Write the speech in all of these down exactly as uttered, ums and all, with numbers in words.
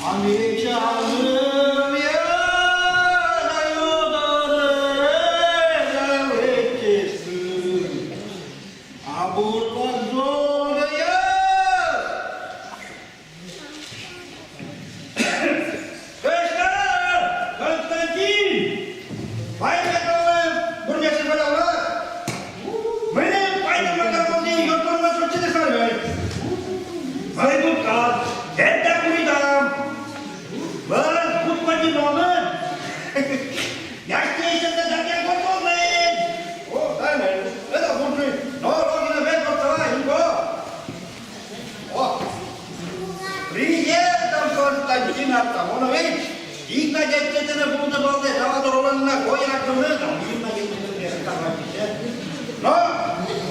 А мича мӧвпъяс да юдоръяс да лэччисны, а бур пӧ зонъяс. Кыдз каран, Константин! Вай, пӧ, бурмечи валяла! Мыйым пайда мӧдӧдчыны, ёртъяс шойччыны сӧмын. Мый кутшӧм, эта куритам. Вӧлӧм кутшӧмкӧ нин. Яштейтчӧ да дерт кӧ кутшӧмкӧ. О, дай мый. Эта бурджык. Но рогина век вот давай, инго. О, приездом, Константин Артамонович! Ик на дядьтетӧн бултӧ вӧлӧм, давай дорванна, кой артуны, да, ик на дядьтетӧн. Но,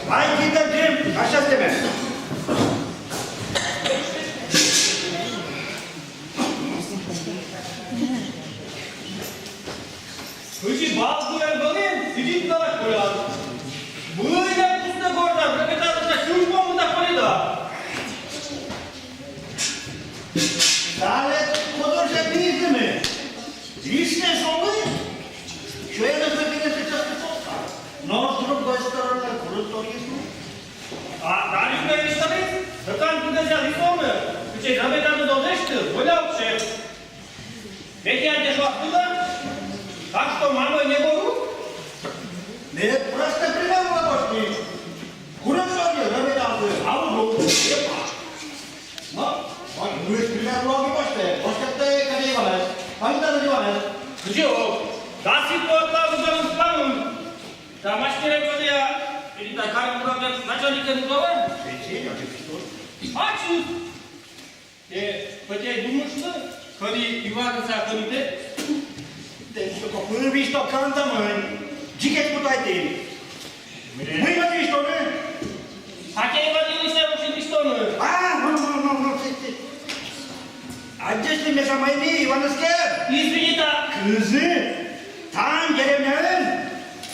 вай китаджым, кашас теме. Кыдзи балбурӧн вӧлін, сідзи да колян. Мый нӧ пуснӧ гортад, ракетаысь сюрмӧмыда колян. Талун кодӧртчӧ пирдыны. Лишнӧй шоныд. Сёяныс на, конечно, часто полтав. Но с другой стороны, курыт торъяс. А талун на история, да там, куда взял и сомы, кыдзи рабетаны должны, что, воля вообще. Ведь я держу откуда? Так что мамой не горю? Нет, просто пример лапошки. Курыт торъяс, рабетаны, а вот. Но, вот, ну, пример лапошки. Может, это Иванов. Антон Иванов. Где он? Да, сидит вот там, за спаном. Да, мастера, вот я, перед начальником главы. Сидит, а ты что? А чё? Э, хотя и думаешь, что? Коли Иваныс, а коли тэ. Тэ что, копыр вишто кантамын. Дзикет кутайтін. Мый вот виштоны? А тэ Иван Ильич, вообще виштоны. А, ну, ну, ну, ну, ты, ты. А здесь ты, между моими, Иваныс кӧ? Извини, да. Кызьы? Там, деревняын?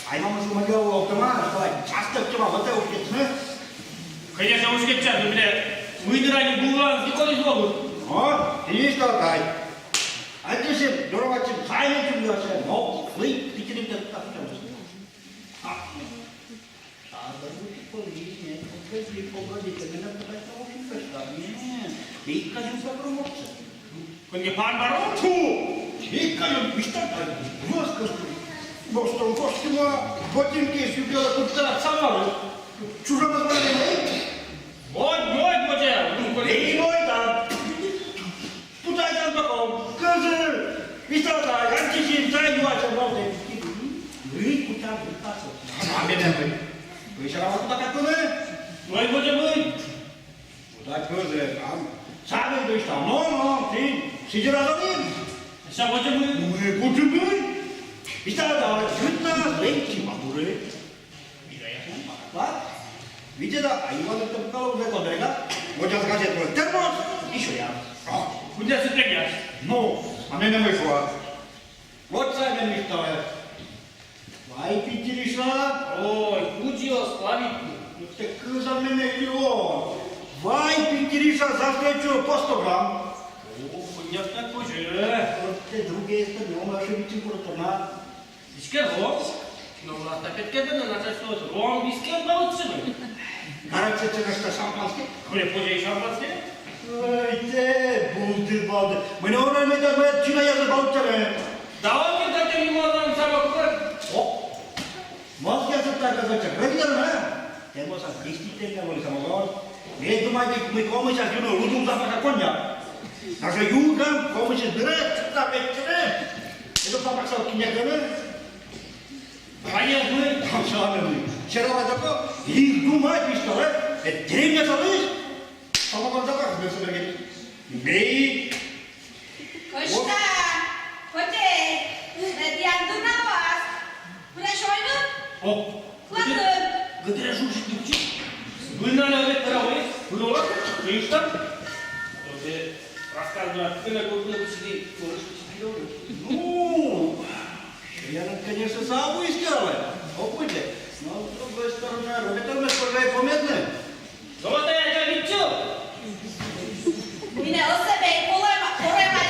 Ай, мама, что могла оптома, что часто оптома, вот это уж, ну. Конечно, уськӧдчас, бля, мый дыр ӧні булан, зікӧд из локтіс. О, и что, Кай? А ты же, здорово, чем, займем, чем, но, вы, ты тебе так, так, так. А, а, да, ну, ты, погоди, нет, погоди, погоди, ты меня пытаешься очень кошка. Нет, ты, скажем, попробуй. Кӧнкӧ пан бара, тьфу! Ик кайын, мистер Тай, жёстко. Бостон костюма, ботинки, сюркала, куртка, самары. Чужого звания. Вот, вот, вот, я, ну, блин. И мой, да. Путай там потом. Кызьы, мистер Тай, антисим, дай, юача, вот, э, вы, кутам, вы, пасо. А, бедный вы. Вы ещё работу пока куда? Ой, вот, вы. Кутам кӧзы, ам. Сабин дышта, но, но, син, сидира залин. Ся водзӧ мый? Мый кутшӧм мый? Висьтала давай, сюдна, лэччи бабуры. Ва? Видзӧда, а Иван это калов уже кодрега. Вот я газет, вот термос, и сёя. О, куда сыпрягаш? Ну, а мене вышло. Вот сабин дышта. Вай, Питириша! Ой, кудзӧ славитны. Ну, тэ кыжан мене, Леон. Вай, Питириша, за встречу по сто грамм. О, конечно, кудзӧ. Вот тэ другие сто грамм ошибиться куртана. Вискер ром. Но у нас опять кедана, значит, что ром, вискер получится. Короче, ты что, шампанское? Коли позже и шампанское. Ой, тэ, булды-балды. Мыйӧн орӧ, мыйӧн, мыйӧн, чина язы балтӧрӧ. Да он не дайте ему, он сам окружает. О! Вот я за так, за так. Вы видели, а? Тэ вот так, действительно, вот самогон. Ме думайте, мый комысь час юны, рудум запаха коньяк. Даже юган комысь дырет, так ведь, это запах сал киньяканы. Конечно, там самый. Вчера вот такой, и думать не стал, э? Это деревня залышт. Самогон запах, без сумерки. Бей. Кыдз тэ, котей, тіян дыр на вас. Прӧща вӧлі? О, кытӧн? Гыдырӧ жужжит дукчи. Выль на лӧвет тыравлі, выль олӧ, кыштан. Оте рассказывать, кыдз на гуртны сиди, корыш сиди. Ну, я, конечно, сам выясняла. Опыте. Но с другой стороны, ребята, мы тоже помедны. Золотая, это Митю! Мене оз бӧй, корӧма, корӧма,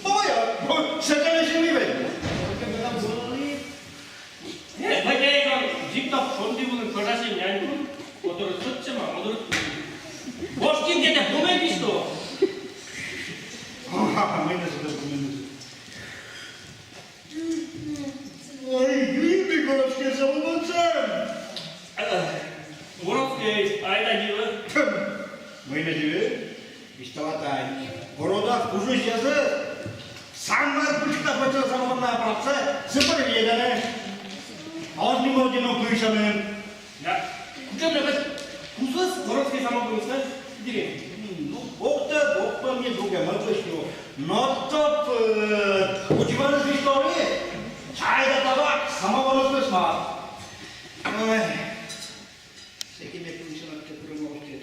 Ой, а, ой, сэтшӧм эшӧ ми вед. Э, мый тайӧн дзик тай шонді вылын пӧжасим нянькуӧн, мӧдтор сэтшӧма, мӧдтор. Гожким кӧ, тэ пунӧй висьтав. Ага, мый нӧ сэтшӧм, мый нӧ сэтшӧм. Ой, юй, Николашка, самогонсӧ. Э, Городскӧй, айда дивӧ. Мый нӧ дивӧ? Висьтала тай. Городас кужысьясыс самогон пытшкӧса, пӧчӧ самогоннӧй аппаратсӧ, сыпӧдӧны ведӧнӧ. А оз нин одно пыйсьыны. Да. Кутшӧм нӧ вед кусас Городскӧй самогоныс, да? Деревня. Ну, ог тӧд, ог пӧ, ме, друг, мый кӧ эськӧ. Но тот, э, удиваныс висьталі. Чай да табак, самогоныс кӧсйӧма. Ой. Сэки ме пыйсьыны кӧ пырӧма, ог тӧд.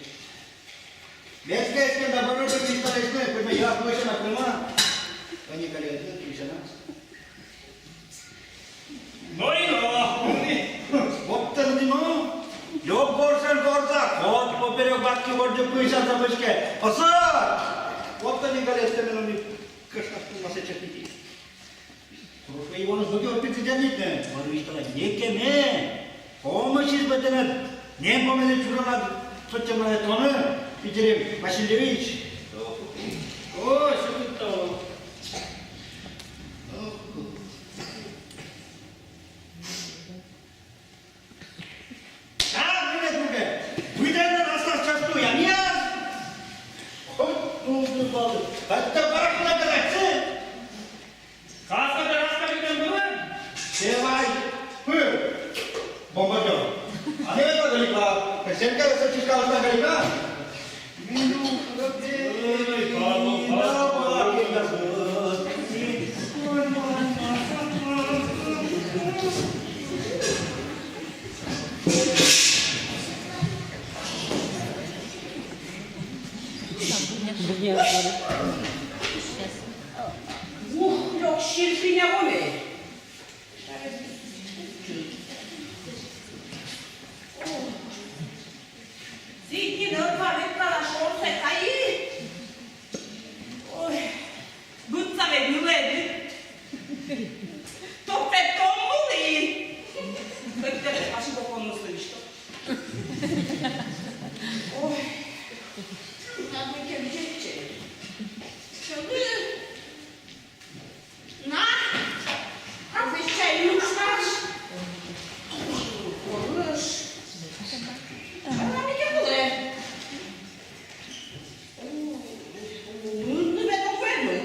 Вед кӧ эськӧ да бара висьталыштны, кыдз ме яс пыйсьыны пырӧма. Ӧні кӧ лэдзны пыйсьыны. Но и но. Вот тӧдны но. Лёк горзан горза, кот поперёк бабки горза, пыйсянсӧ пычкӧ. Оса! Вот ӧні кӧ лэдзны, но ми кӧшта пумасӧ чекити. Прошлӧй воын зэв ӧтик сідзжӧ нин, мый висьтала, некымын. Помощьыс быдтӧм, нем помӧдз чужан сэтшӧм на тонӧ, Питерын Васильевич. О, сюда. Так, мый нӧ, друг, выйӧны на стас часто, я не. Хоть, ну, ну, ладно. Это барахло, короче. Каска да раска витӧм вылын? Давай. Пыр. Бомбардёр. А не это далеко. Всем кажется, чуть-чуть далеко. Ух, лёк сирпиня волӧ. Зыднин ӧдва ветлана шонсӧ кайи. Ой, быдса вед ньылӧд. Топӧд том мылі. Кӧть тэ пасибок он мыслы висьтав. Ой, надо мне кем-то. На, а ты чай не ушнаш? Хорош. Она меня была. Ну, ну, это первый.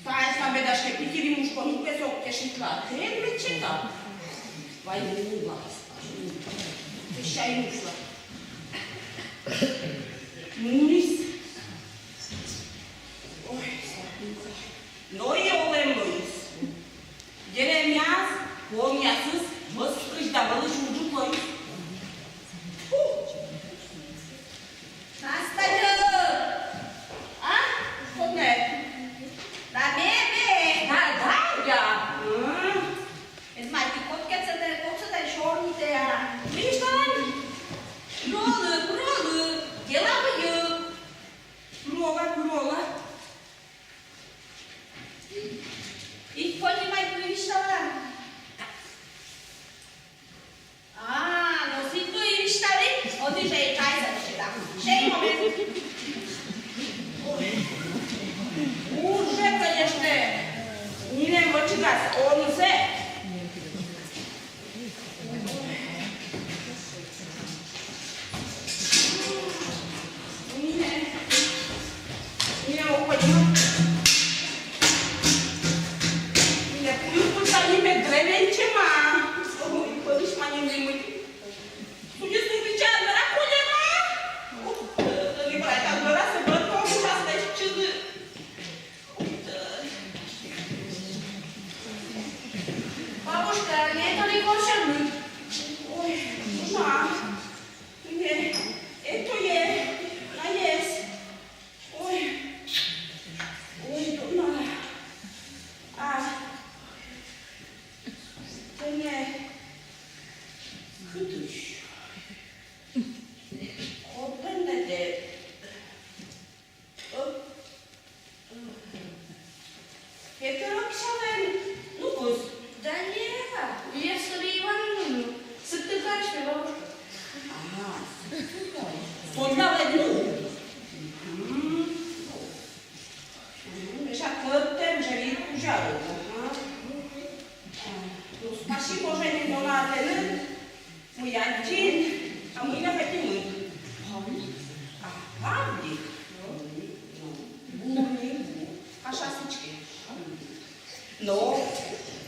Тайӧ сійӧ бедашкӧ Питерын мушкын, ну, песок кешитла. Эн мечета. Вай, ну, ладно. Прощай, мушла. Муніс. Ой, но и олӧм лоис. Деревняас, помъясыс, мӧскысь да вӧлысь уджык лоис. Фу. Настя! А? Что ты? Да, ме, ме. Да, да, я. М. Эз май, тэ кодкӧ сэтӧн, кодкӧ сэтӧн сёрнитан. Миша! Пролы, пролы, деловые. Прола, прола. И понимать не мешала. А, но сідз и висьталі, ӧні жӧ и чай заваритчӧ. Сійӧ момент. Ой. Уже, конечно, нинӧм вӧчигас он сійӧ. Нинӧм, нинӧм уходима. Нинӧм пуйпута ниме древенчема. Ой, пӧлысь ма нин мый. Судья, судья, дара кулема. Стӧча вед, ну. Мгм. Меша кӧть тӧдмӧ жӧ вед кузя. Ага. Ну, спасибо жӧ нин дона тэнӧ. Мый аддзин, а мый на кӧть и мый. А, Павлик. Ну, ну, ну, ну. А шасычки. Но,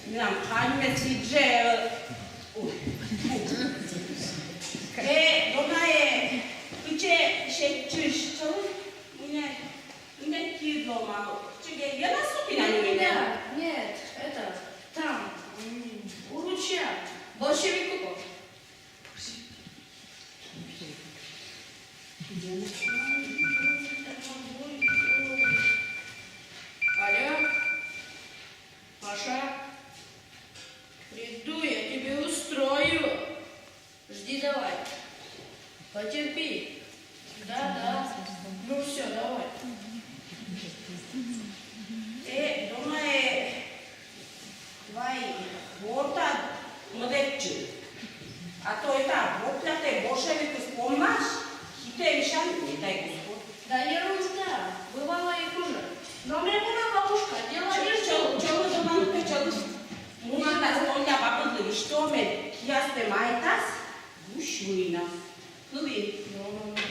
менам кадь ме сідз жӧ, ой. Э, дона, э, кытчӧ сетчыштны, мунӧ, мунӧ кидлӧма. Чего, я на сутки на не меня? Нет, это, там, м, у ручья, большевиков. Алло, Паша, приду, я тебе устрою. Жди давай. Потерпи. Да, да. Ну все, давай. Э, дона, э, вай гортад мӧдӧдчы. А то это проклятый большевикыс помнас, хитӧмсян, не дай Господь. Да ерунда, бывало и хуже. Но мне пора, бабушка, дело не ждёт. Чолӧм, чолӧм, дона, ну-ка, чолӧм. Мунан да Соня бабыдлы висьталӧ, мый киас тэ майтас гусь войнас. Кывин.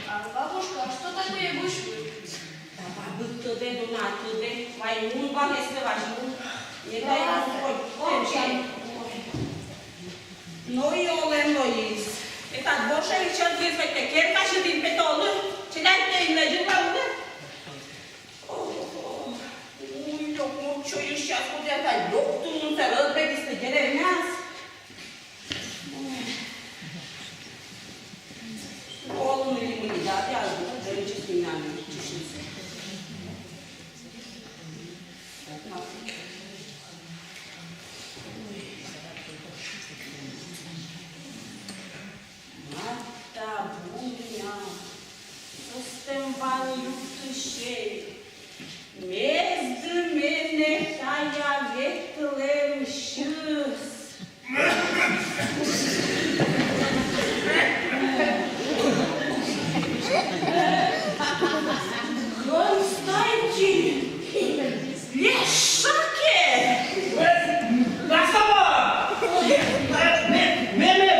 А бабушка, а что такое гусь войнас? Да бабыд тӧдӧ, дона, тӧдӧ. Вай мун ван, если возьму. Не дай Господь, тэнсян. Но и олӧм лоис. Этот большевик чӧлкис, хоть тэ керкасьыд ин петавлы, челядьыд ин лэдзывлы. Ой, лёк, мурт сёйыс час кодъяс да лёк тунсӧ рӧдбегыслы деревняас. Олын ли мый, да, я, женщина, Матабуня, сӧстӧм ван юктысьӧй, мезд менӧ тайӧ ветлӧмсьыс. Константин! Леша кӧ! Э, Настя! Э, ме, ме, ме!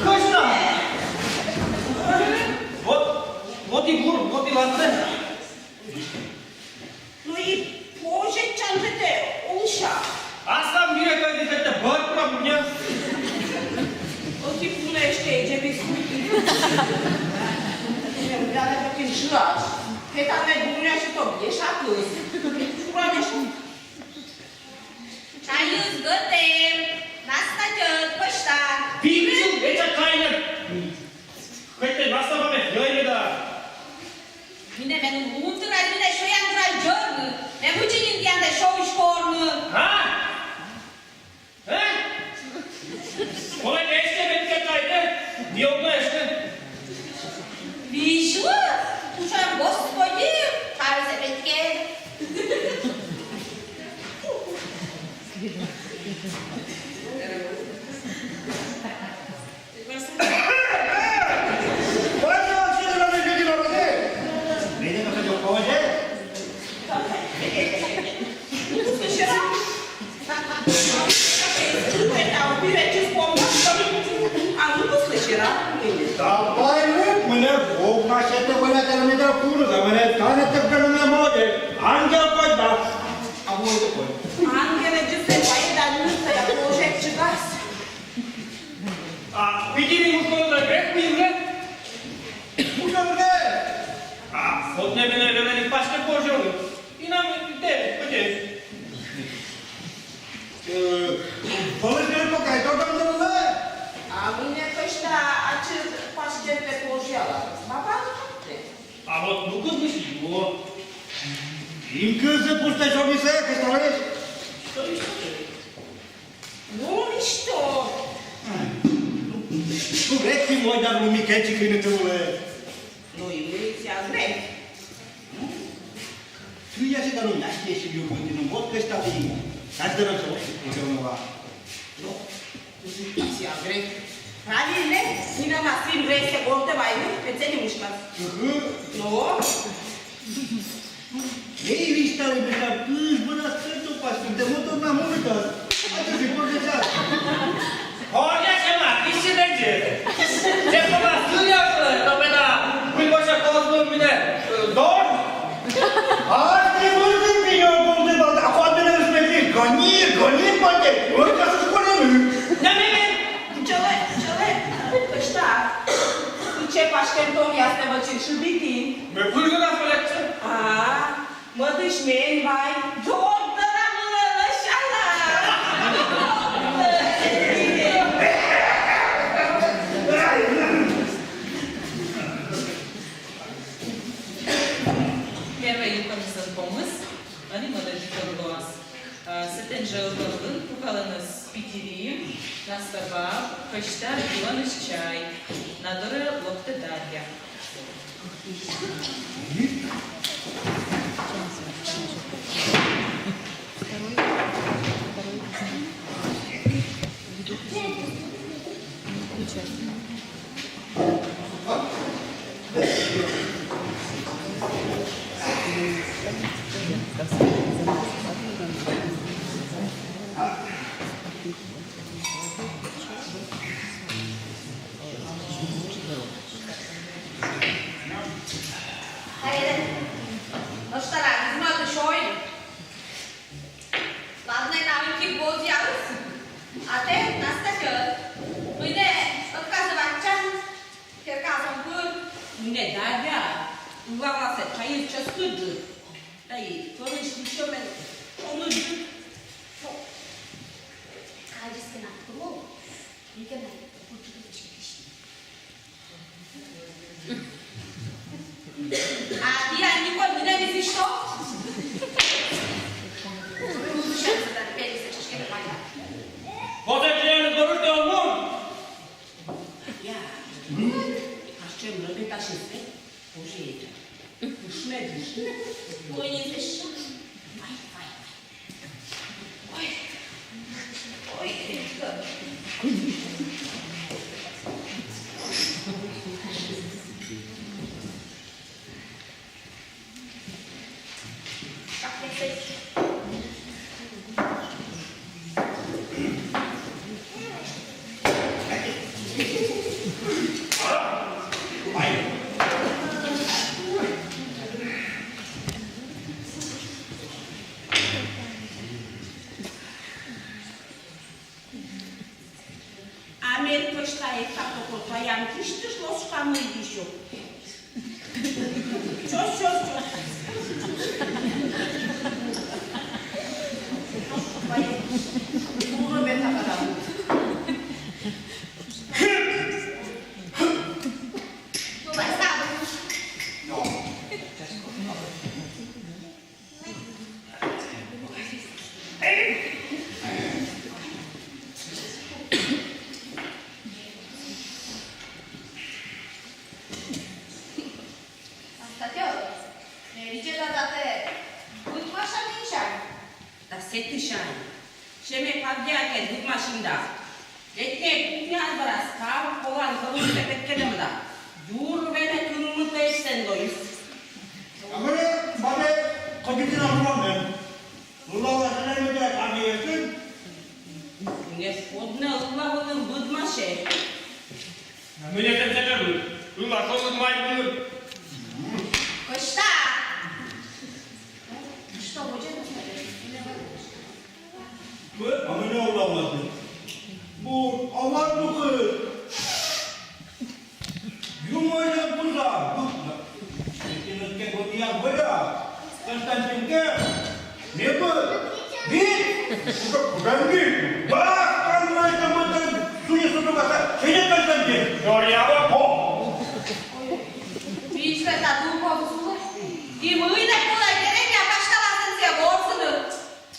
Точно! Вот, вот и бур, вот и ладнӧ. Ну и позьӧ чанжете, олыся. Аслам вирӧ кайдыштӧ, бӧртпа мне. Ӧти пунӧ эштӧ эдзӧдіс. Миянӧ ӧти шыас. Кӧть ӧні бурнясьӧ то Лешакӧс. Шура Леша. Чайыс гӧтӧв. Настя тьӧт, кӧсьта. Виччысьӧй, эча кайнӧ. Кӧть тэ Настя бабӧ йӧй да. Нинӧм эн лунтырас, нинӧм сёян дорас дзорны. Ме виччысьӧй нин тіянӧс сёысь корны. А? А? Олӧ эштӧ, ме кӧть кайны, не олӧ эштӧ. Визьлы, кутшӧм, Господи, кайзэ петькӧд. Давай, мене Бог на сетӧ, мене тэнӧ курыда, мене тэнӧ тӧккӧ мене моде, ангел пӧдь да. А вот такой. Ангел, чисто поеда, не стоя, положек чугас. А, видели, мужской грех мирный? Мужской грех! А, вот не мене велели пачкӧ пожёлы. И нам де, где? Э, полыжный пока, это там было. А мне кажется, а чё пачкӧ пожёла? Баба, ну как ты? А вот ну-ка, ну что? Им кызы пусто, что не сэ, представляешь? Что, что ты? Ну и что? Ну, грех ты мой, да, ну, Микельчик, и не ты, э. Ну и мы все грех. Ты, я всегда, ну, я тебе себе, ну, вот, представь ему. Каждый раз вот, и всё равно. Ну, все грех. Правильно, нинӧмас син рейсӧ гортӧ вайны, мед сэні мыськас. Мгм. Но. Эй, висьталӧй, мися, кыдз быдӧн сэтшӧм тупас, да мотор на мумитас. А ты же кожа час. Кожа сяма, кисьсьыд эдь. Сэтшӧма сыльӧ, то беда, выль вося колос мине, э, дон. А ты мырдын пиньӧ гулды бада, а куад мене висьталӧ, гони, гони, патя, вот сейчас ускорим. Да, ме, ме. Чолӧм, чолӧм, кыштӧ. Кытчӧ паськӧм томъястӧ вӧчин шыбитін? Ме пыр гинас вӧлі. А, мӧдысь мен вай. Доктора вылӧ лӧсялам. Первой юкӧныс помыс, ӧні мӧдӧдчыд лоас. Э, сэтӧн жӧ ӧні пукалӧныс питирим, Настя баб, кӧсъя юӧны чай, на дорӧ локтӧ Дарья. Ӧшта радейтӧ, мӧдысь ӧй. Ладнӧ, на ӧтик бозъяыс. А тэ, Настя, мый нӧ отказывайтчан, керкаас он пыр. Мый нӧ, Дарья, ылавласӧ чайыс чӧскыдджык. Да и пӧрысь личӧмӧн шоныдджык. Кадыс кӧ на пыр, и кӧ на пыр. А тіян Николь нинӧм эз висьтав? Позӧ тіянлы дорысь он мун. Я. Ачым рӧбӧтасьӧс вед. Боже, это. Уж ме, уж ме. Ой, не зэв. Вай, вай, вай. Ой. Ой. А мен пӧшта эта токо тайӧ кисьтысь ложкамӧй висьӧ. Чӧс, чӧс, чӧс. Вай, уро бета бара. Давай, сам. Астатӧ, ме видзӧда, да тэ быдмасянь нин сянь. Да сэтысянь. Сійӧ ме павдеякӧд быдмасин да. Летнӧй кухняын бара став колан кӧлуйсӧ петкӧдӧма да. Юр венӧ кынмытӧ сэн лоис. А мый бабӧ копитина мурон мен. Ылла вылын шелямитӧ кавнеясын. Нешкоднӧ ылла вылын быдмасьӧ. А мый нӧ сэн сэтшӧм ылла шоныд май вылын. Кӧсъя. Что будет? Мый, а мый нӧ ылла вылын. Бур, а ван духы. Юмӧн пызан, быдмас. Константин кӧ, быд. Вит. Уже куда вит? Да, там, знаешь, там это, суни суту каса. Сидит Константин. О. Видзӧд да, духов сулы. И мый нӧ колӧ деревня паськаласӧн сійӧ ворсны.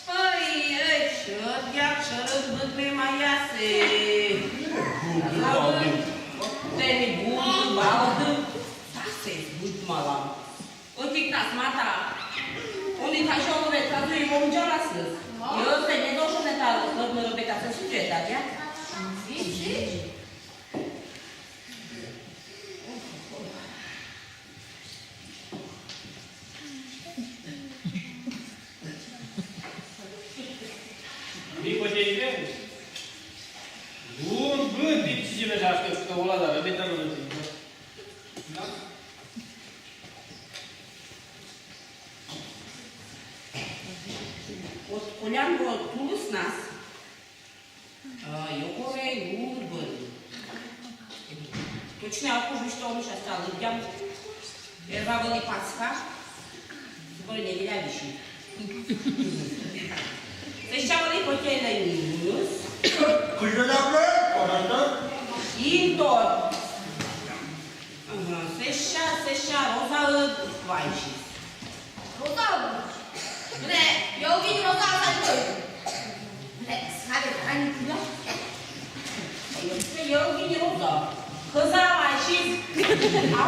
Ой, ой, сьӧд як шӧрын быдмӧ майясӧ. Бур-валді. Вот тэныд бур-валді. Тасӧ быдмалам. Ӧтик тас матӧ. Ӧні та сьӧлӧмӧн тазуй вомдзаласны. Йӧзлы не должен это лыдмӧ рӧбӧтасны сюжет, да? Сідз, сідз. Лун быд виччысьӧмӧсь, ачыс кӧ вола да, рӧбетан на. Вот колян во тулыснас, а, ёгорӧй лун бӧрын. Точно ог уж, мый сэтшӧм, мися, лыддям. Первой вӧлі Пасха, второй неделя висьыд. Сэсся вӧлі Котельнӧй нин луныс. Кыдз нӧ, пожалуйста. Интор. Ага, сэсся, сэсся розаыд вайсис. Розаыд? Менӧ Ёлгинь роза сайын. Менӧ садик ранит. Ёлгинь роза. Коза вайсис. А.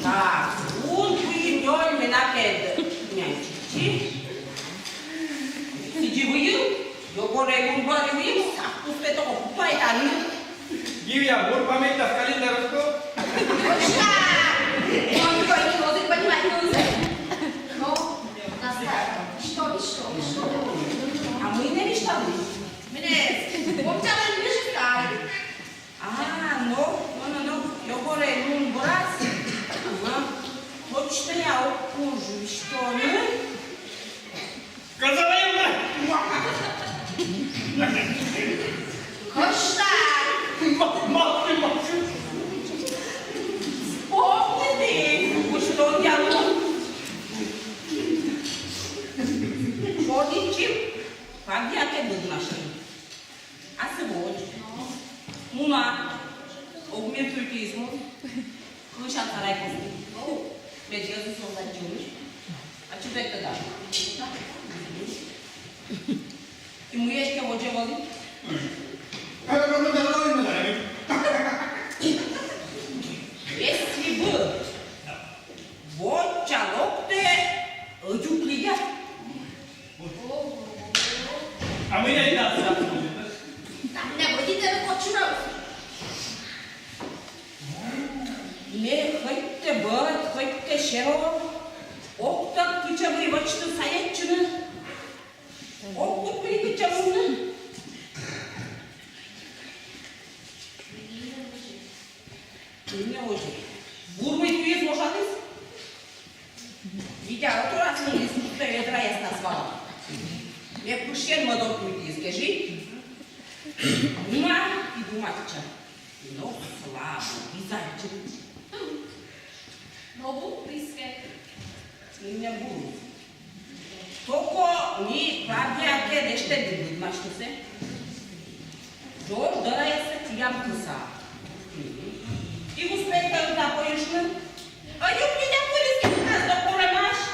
Так, ун куим нёль менам кӧ няньчитчи. Сідзи выйым, ёгорӧй лун бӧрын выйым, сак пуспӧ токо купайтан. Юлия, бур памятьтас календарь оз ков? Точно! Он только не может понимать, ну, ну. Ну, Настя, что, что, что? А мый нӧ висьталін? Менӧ, он тебя не вижу, старый. А, но, но, но, но, ёгорӧй лун бӧрас. Ага. Точно я ог уж, что, ну? Коза вайӧма! Кыдз? Ма-, ма-, ма-. Вспомни ты, что я лун. Шордитчи, пагьяӧй кӧ быдмасьны. Асьсӧ водз. Муна. Ог мертвый изму. Кыдз сарай кості. Мед йӧзыс оз аддзывны. А чё это да? И мый эськӧ водзӧ вӧлі? Если бы воча локтӧ, ӧтчыд лига. А мый нӧ тайӧ? Там не будет это почему. Ме хоть тэ бӧрд, хоть тэ сьӧр. Ог тӧд, кытчӧ мый вӧчны, садитчыны. Ог кут мый кытчӧ мунны. Мый нӧ водзӧ. Бур, мый туйыс вошаліс. Витя ӧтарас муніс, пуктӧ ведраяснас вала. Ме пышйӧн мӧдӧд туйтіыс кежи. Муна и думайтча. Но слабо, византчык. Но бур прискӧд. Мый нӧ бур. Токо ми Клавдиякӧд эштӧдім быдмасьнысӧ. Джош дӧраяссӧ чуям кыса. И успейтӧ ӧта пӧйышны. Ӧтчыд Витя пырис кыдз кӧ да корӧмаӧсь.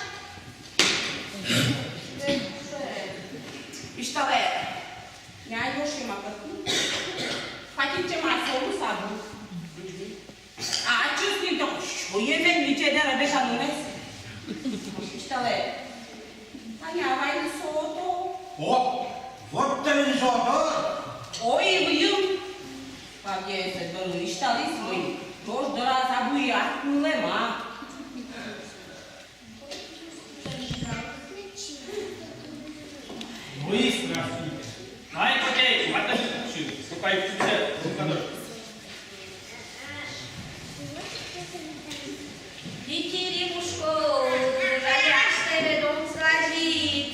Висьталӧ. Нянь вошйӧма кӧть. Патитчӧма сӧмын абу. А ачыс нин то сёйӧмӧн мича да рӧбетан нинӧм. Висьталӧ. Таня, а вай нин со ото? О, вот тэ нин со ото. Ой, выйым. Пагьяӧй сэсся висьталіс, мый джош дӧрас абу и артмылӧма. Ну и здравствуйте. Ай, окей, ладно, ступай, ступай, ступай. Дикий Римушко, жалясь тебе дом сразит.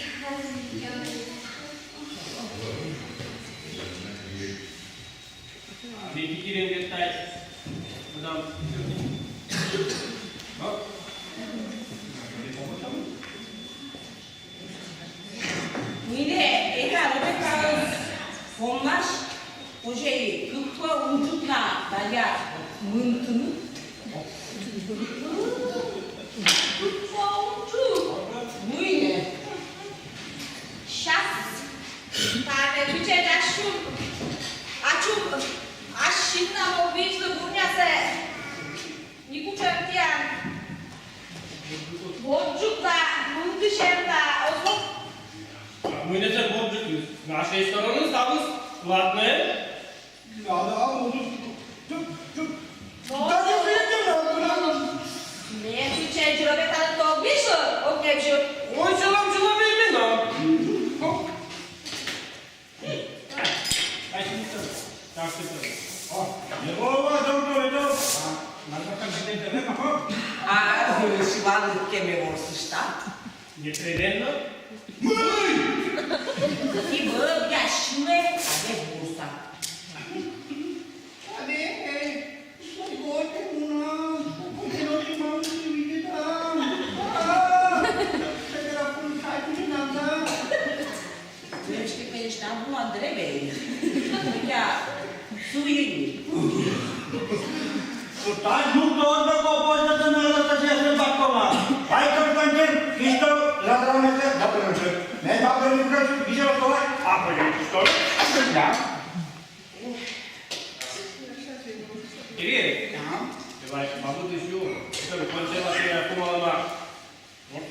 Ме пи кирен вет тай. Мадам. Мый нӧ эта Ребеккаыс помнась, позьӧ кык пӧ унджык на дадя мынтыны. Кык пӧ унджык. Мый нӧ. Щас. Павел, кучӧй ачым, ачым, ачым на мог видзны бурнясӧ. Некутшӧм тіян водзджык да, мынтысьӧм да оз лок. Мый нӧ сэтшӧм водзджык? Нашей стороны ставыс платнӧ. Да, да, мудыс. Чук, чук. Но да не видим, да, да. Ме кучӧй джура бетан ток виши, ок, не вижу. Ой, чылам, чылам, именно. Ладно, кӧ ме ворсыштат. Непременно. Мый! И бӧбъя сьылӧ, а век бурса. Али, эй, ой, Боже, муна, ой, Боже, мама, не видит, а, а, а, Девочки, конечно, буан древень. Хотя, суини. Тань, ну, тоже попозже ты надо, то честно, бабкова. Ай, Константин, ты что, разработать, да, короче. Не, бабка, не короче, видела, что, а, короче, что? Да. Ири. Да. Давай, бабу ты сю. Это консерва, ты, я думала, ма. Ой,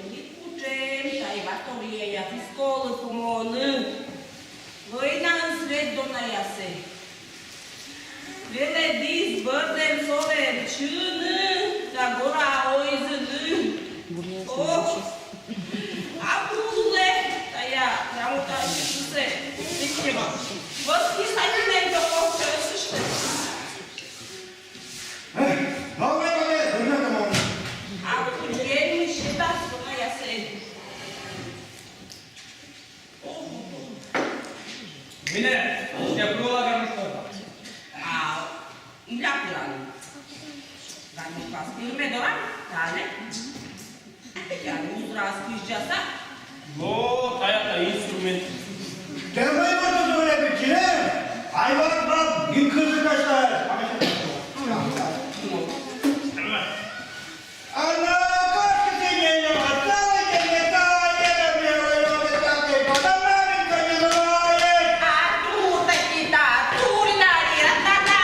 мый кутшӧм, тайӧ ваторъяяс, и сколы пумоны. Войнаыс век донаясӧ. Велӧдіс бӧрдӧм-совӧм чыны да гора ойзыны. Ох, а пулы тайӧ грамота сьывсӧ. Вот писатель то. Эх, главное, главное, дурно-то мон. А кудз ен мый сетас донаясӧ. Мине, я пыла гармошка. А, мыйла пылан. Гармошка, спирме дорам, тане. Я узрас кыдз часа. Но, тайӧ та инструмент. Тӧвӧй вот тут, Оля Петровна, ай вот вам, не кызы качает. Она кошка сидела, отдала тебе, да, это мне район, это ты, потом маменька не знает. А тут такие, да, тут, да, да, да, да.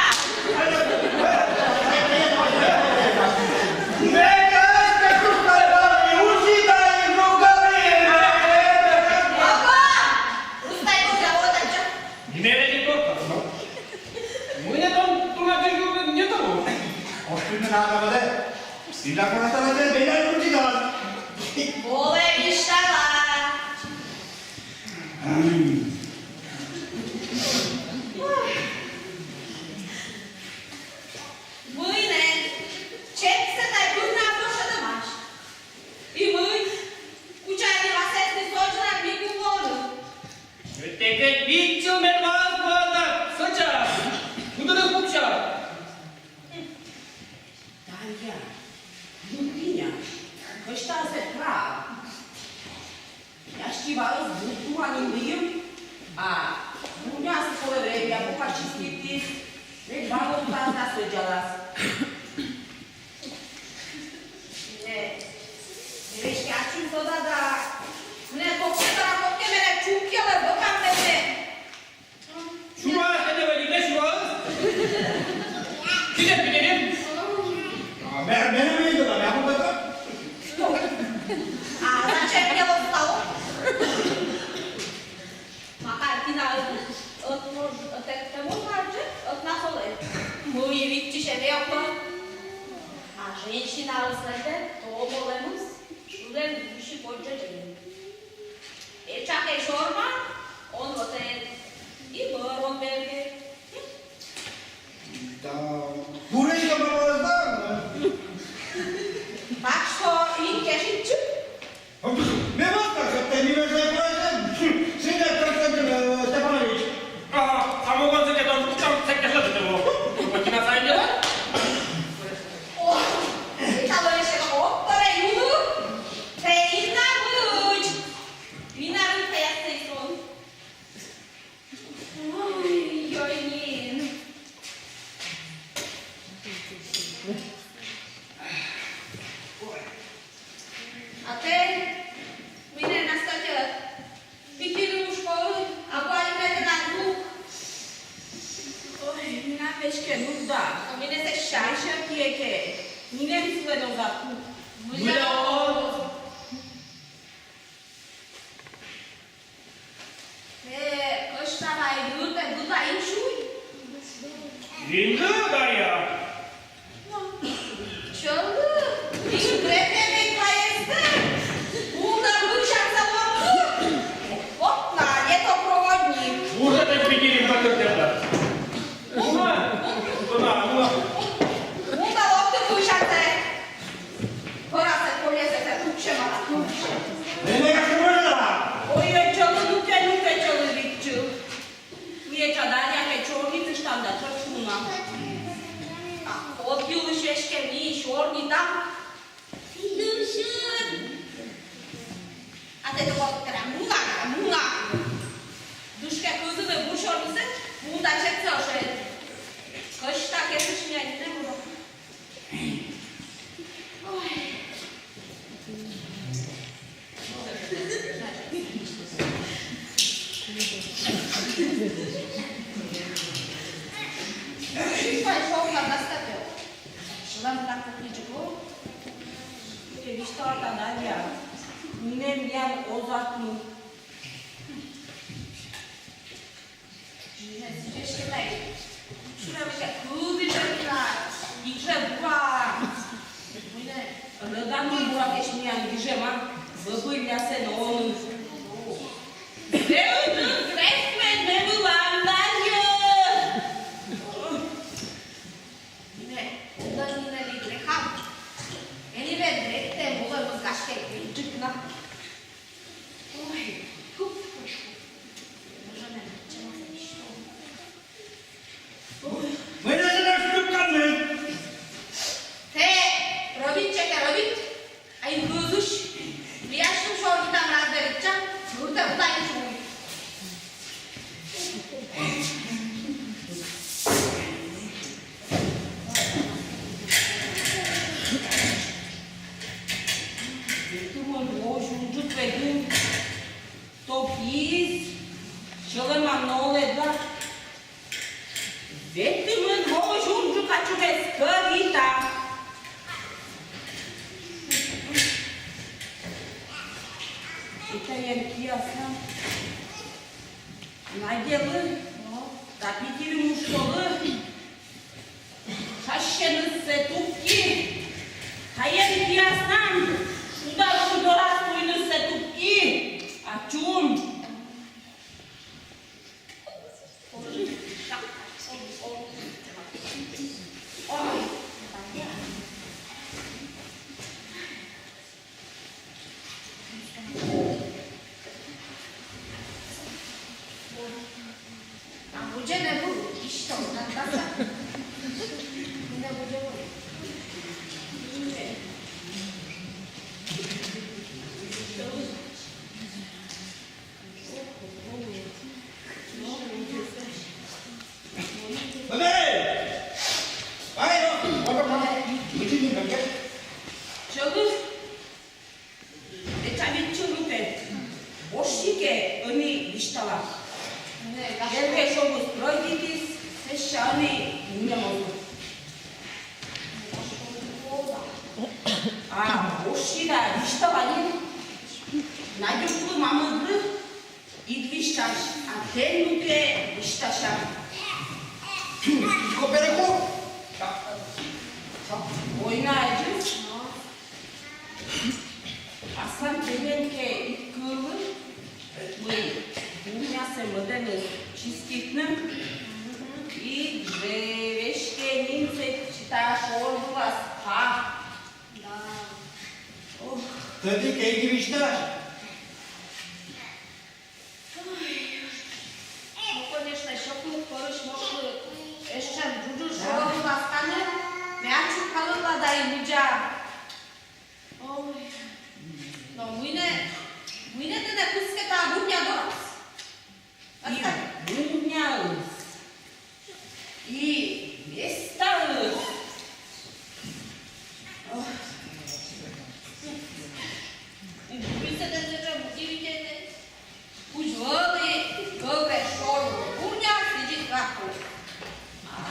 Олӧ висьтала. Мый нӧ, чепсӧ тай пыр на пӧ шӧдӧмаӧсь. И мый, кутшӧм нӧ васӧ эсті содзлан ми кулӧны. Тэ кӧть виччысьӧй, мед ваас вуаса сэтшӧм. Куддырйи пукся. Дарья, ну ты ня, кӧсъя сійӧ прав. Ящи ваыс бур тума нин выйым, а бурняыс колӧ время, пока чиститіс, мед валӧ кутас да содзалас. Э, весь ачым сода да, мне кокке да, кокке менӧ чукъялӧ, бокам менӧ. Шуа, это вы не шуа? Тебе перерыв. А, мэр, мэр, мэр, мэр, мэр, мэр, мэр. А зачем мне вот стало? Макар, ты на, вот, может, вот это можно же, вот на солы. Мы и видите, чем я. А женщина, вот, знаете, то молодец, шулен, души, поддержи. Эча кӧ сёрма, он вот это, и мӧр он берге. Да, курочка была, да? Так что, и кешитчу. Ме вот так, это не важно, важно. Сидят, Константин, э, Степанович. Ага, а мы вот за это, там, там, всякие слова, это вот. Вот и на самом деле. О, это лучше, о, пора, юну. Ты и на. Минарын таясса и сон. Ой, ой, нин. А тэ минӧ, Настя, питирын уж полы, а вай мед на друг. Ой, мина печке нуда. А минӧ сэсся. Сэсся киеке. Минӧ вислӧ но заку. Мыля он. Э, кӧшта вай юртӧ, быдлаӧ инсьӧ. Инсьӧ, Дарья? Чӧлы, и грехнӧ век вайӧстӧ. Уна быдсян завод. Вот на, не то проводник. Уже так пяти не покажет. Уна, уна, уна. Уна, вот ты Шорнита. Дышит. А тэ только муна, муна. Дышкӧ кызьы бур шорнисӧ, мунда чепсӧ шед. Кӧсьта кесыш миянь нинӧм. Ой. Ой, шовка достатӧ. Шылам так вот ничего. Те вишталта, Дарья. Нинӧм миян оз артмы. Нинӧм сідзкӧ тай. Шура вича кылдыжа вича. Ик жӧ бура. Нинӧм. Рӧдам буракӧ, миян гижӧма. Вӧбыльясӧн он. Зэв ыджыд, зэв куим ме вылам, Дарья. Нинӧм, он нинӧм ли грехам. Эли вед грехтӧ мулӧ мызгашкӧ гыджык на. Ой, фу, фу, фу. Боже мой, чего за что? Ой. Мый нӧ тэнад штуканныд? Тэ робит, чекӧ робит. Ай, гызысь. Миян шум шоу не там раздавить, ча? Круто, куда не шум. Ветымын воӧ унджык ведь топис, сьӧлӧмам нолӧдлӧ. Ветымын воӧ унджык, а чужӧс кӧръита. Этайӧн кияснам. Надьӧлы да питири мушколы шасьӧнысӧ тупки. Тайӧн кияснам шуда шудорас туйнысӧ тупки. Ачум. Чолыш, этша виччысьлы тэ босьтчы кӧ, ӧні висьтала. Первой шогыс прӧйдитіс, сэсся ӧні нинӧм оз. А босьтчы да висьтала нин. Надюклы, мамыдлы ит висьтась, а тэнлы кӧ висьтасям. Киськӧ перекур. Война ачыс. Аслам тэнӧ кӧ ит кылы, мый бурнясӧ мӧдӧны чиститны, ик жӧ веськӧ нин сэтчӧ та шор вылас па. Да. Ох. Тӧдӧ кӧ, ит висьтась. Ой. Ну, конечно, сьӧкыд пӧрысь мортлы эшшӧ джуджыд шоры ластаныс, мячик калыла да и мыдза. Ой. Но мый нӧ, мый нӧ тэнӧ кыскӧ та бурня дорас? И бурняыс, и местаыс. Ох. Кыдз вӧлі гӧгрӧ шор бурня, сідзи карту.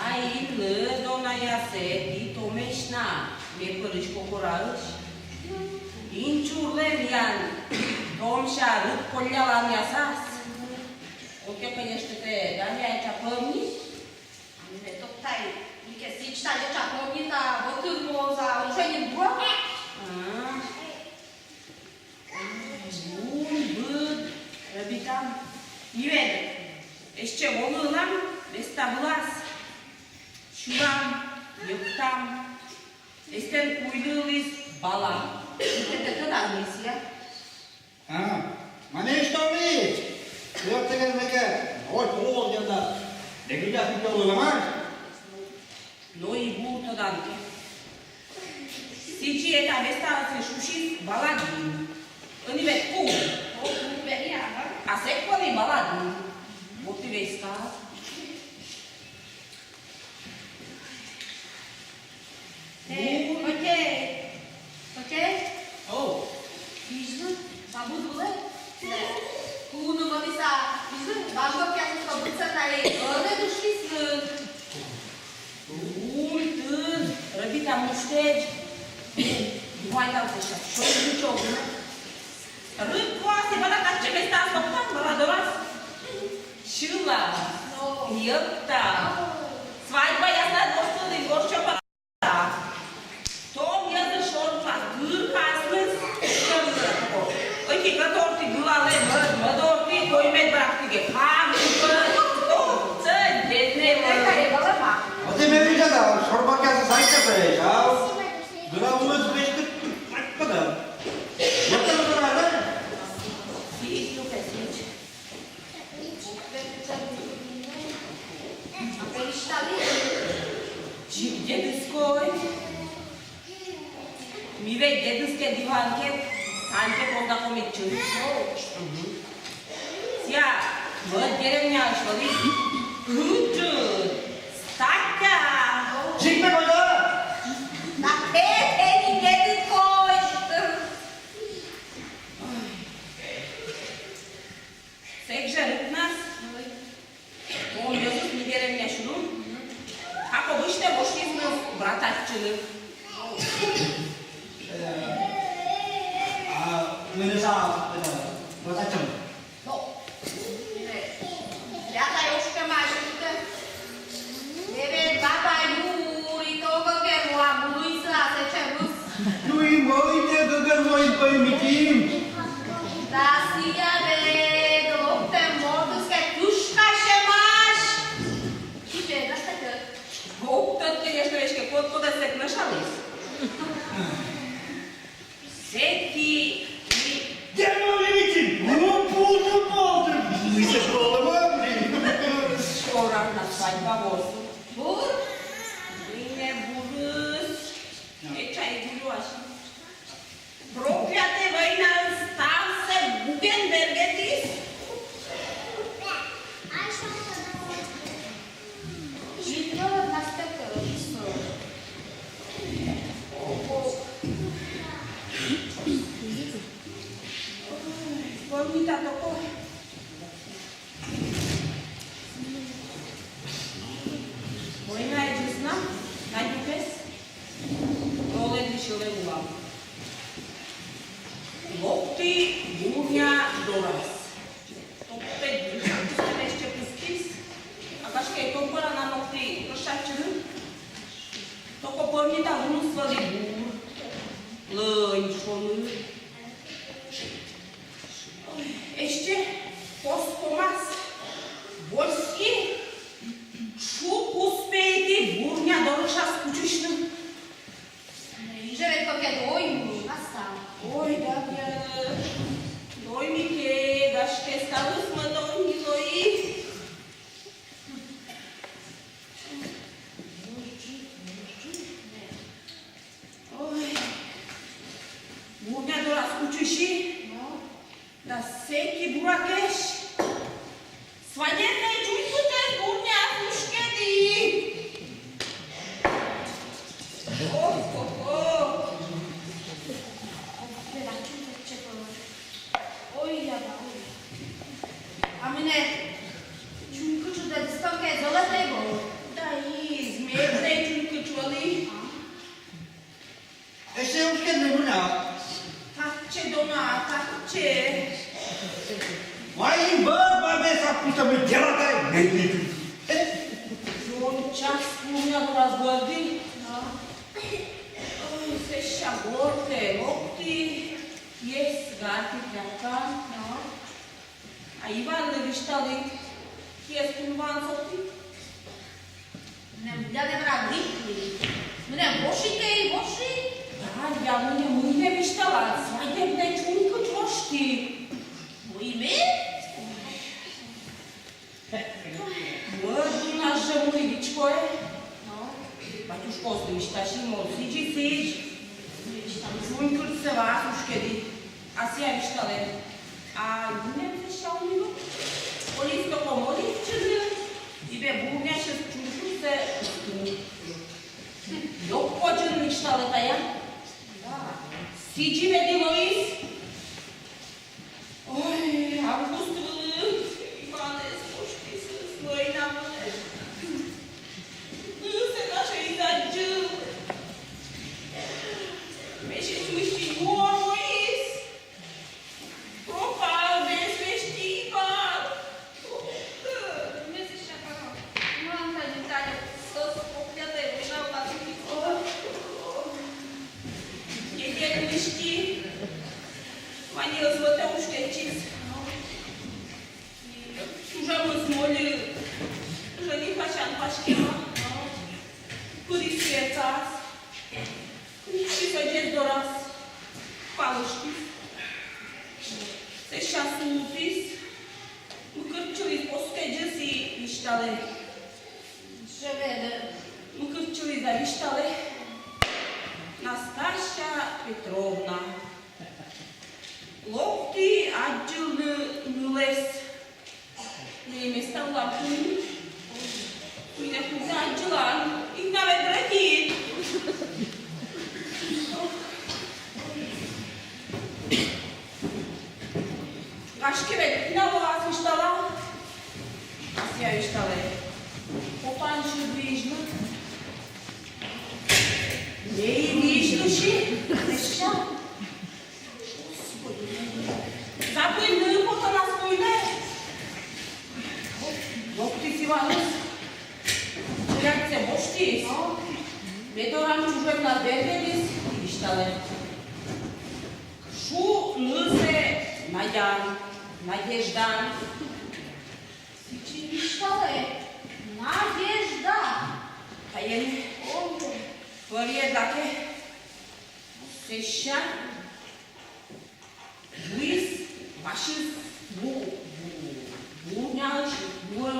Ай, ин лы, донаясӧ, ті томӧсь на, ме пӧрысь кокораысь. Ин чурлӧй миян томся рыт колляланъясас. Окей, конечно, тэ, Дарья, этша помни. Ме токтай, микӧ сідз тадзи этша помни, та вотыр муса, он уже не бура. А. Лун-быд рӧбитам. Нивен, эшшӧ волывлам места вылас. Сюлам, йӧктам. Эстӧн куйлы вӧліс бала. Эстӧн тӧдан мися. А, менӧ эшшӧ вӧлі. Йӧктӧгӧн мекӧ, ой, пол генда. Дегыдя пикалула мар. Но и бур тӧдан кӧ. Эта местаыс шусис Баладин. Ӧні ведь кун. О, кун ведь, ага. А сэк вӧлі Баладин. Вот и весь сказ. Э, окей. Окей? О. Видзны, бабуд вылэ. Куну модыса, видзны, бамбок ясысло быдса тае. Ӧні дышисны. Уль, тыр, рыбита муштеч. Вайтал сэсся, шо жучок. Рыбку ас и бара татчы местаас локтан, бара дорас. Сьыла. Йӧкта. Свадьба ясна гостылы, горчо пара. Том йӧзы шорпа, кыркасныс. Ӧти кӧть орти гылалэ, мӧд, мӧд орти коймет брактыге. Кам, кыпы, о, цэ, деднэ, мӧд. А ты мне видел, да, шорпа кясы сайка, да, а? Гыламыз вешкыт, да. Вот это, да? Сидеть, ну-ка, сидеть. Дзик дедыской. Ми ведь дедыскед, Иванкед, таньке познакомитчим. Сія мӧд деревняысь вӧлі. Кыджыд, статя. Дзик ме вӧлі. На петени дедыской. Сэк жӧ рытнас. Том йӧзыс ми деревняын сюрис. Кабы вӧсьтэ вошйисны брататчыны. А, мыным, это, брататчым. Но, святай ошкемась, это. Эвет баба юри того герла мулыйса сэтчемыс. Ну и мый тэ гӧгӧрвоин, поймитим. Да сія вед локтӧм мортыскед тышкасьӧмась. Кыдз тэ, да, кыдз тэ? Ок тӧд, конечно, эськӧ код-кодӧс сэк нӧшаліс. Сэки. Дерьмо, видите? Ну, буду болтать. Мы се поломали. Скоро на свадьба ворсу. Бур? Мый нӧ бурыс. Эчай гулюась. Проклятая война ставсэ гуген бергӧдіс. Помнит а такой. Война ӧдзӧсна, Надюкез, нолэдлы сьӧлӧм улам. Локті Бурня дорас. Топтэд дышетіс, а гашкӧ, и топӧра на нокті кышачырын. Токо помнита, луныс вӧлі бур, лӧнь, шоныд. Эстэ, кос помас, вӧсни, шуг успейті Бурня дорысь кутчысьны. Иже век кокет, ой, ну, наста. Ой, да, я, ой, Мике, гашкӧ, ставыс мӧд ой, не ой. Ой, Бурня дорас кутчыси. Да сэки буракез. Свадебнӧй чунькытӧс Бурняас уськӧді. Ох-хо-хо. Ой, я да, ой. А менӧ чунькытшыд дыскӧд золотӧй вӧлі. Да и меднӧй чунькытш вӧлі. Эшшӧ уськӧдлы, Бурня. Татчӧ, дона, татчӧ. Вай, баб, баб, баб, баб, баб, баб, баб, баб, баб, баб. Зончас Бурня дорас гуӧдім. Ой, сэсся гортӧ локті, киӧс гартім тряпкаӧн. А Иванлы висьталі, киӧс тунваӧн сокті. Меным, я, не брат, висьталі. Меным воши кӧ и воши. Да, я, меным мый нӧ висьталад, свадебнӧй чунькытш вошті. Ой, ме? Мӧд лунас жӧ муні вичкоӧ. Но. Батюшкаыслы висьтасим, мол, сідз и сідз. Мунькыртсӧ ваас уськӧді, а сійӧ висьталӧ: а нинӧм сэсся ӧні нин. Колис токо молитчыны, и бӧр бурнясьыс чунькытсӧ ёк кодзын, висьталӧ тайӧ. Сідзи ведь и лоис. Ой, август вылын Иваныс босьтіс лӧйнавылӧ. Нылсӧ на шӧйӧ аддзыл. Весиг мысти нуӧмаӧсь. Пропал без вести Иван. Недель мысти. Ваньыс вот уськӧдчис. Чужӧмыс мольӧ. Женихасян паськӧма. Кырис сійӧс. Кыдзи сійӧ дорас палыштіс. Сэсся султіс. Мыкырччыліс поскӧдзыс и висьталӧ. Мыкырччыліс да висьталӧ: Настасья Петровна, локтӧй аддзывны нылӧс. Ме и места улам кынь. Ме кӧть аддзылан, и на ведь ракит. Гашкӧ, ведь на лоас, висьтала. А сійӧ висьталӧ: попан сьыд визьлы. Ме и визьлыси, сэсся. Господи, забыны потанас куйлӧ. Локтіс Иваныс. Чуръяссӧ босьтіс. Ме дорам чужӧмнас бердӧдіс, висьталӧ: шу нылсӧ Надян, Надеждан. Сідзи висьталӧ: Надежда. Тайӧн. Ой. Пӧръӧ да кӧ. Сэсся юис васьыс бу-, бу-, бурняысь юӧ